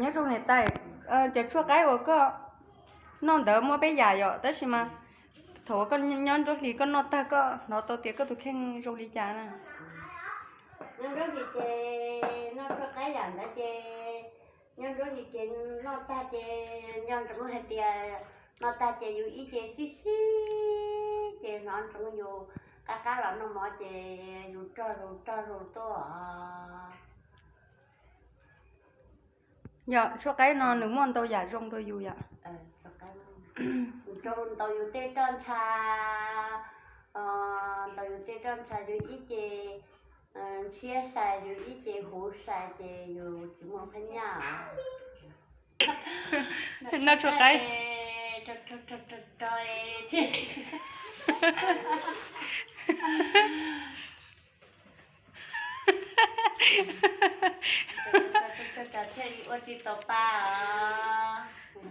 Nyob zoo niam tais, cov tshuaj qaib uas koj noj ntawd muaj peb yam yom, tab sis mas thaum uas koj nyob nruab hlis koj noj tag koj hnov tau tias koj tus kheej zoo li cas na? Nyob nruab hlis ces noj tshuaj qaib yam ntawd ces nyob nruab hlis ces noj tag ces nco ntsoov hais tias noj tag ces yus ib ce sib sib ces hnov ntsoov yus qab qab los noj mov ces yus rog zus rog zus tuaj. Yog tshuaj qaib no nws muaj ntau yam zoo rau yus yom. Ntaus yus tej roj ntsha, ntaus yus tej roj ntsha yus ib ce ntshiab sai yus ib ce huv sai ces yus tsis muaj phab nyaj. Noj tshuaj qaib. Thiaj li ua tsis tau pa os.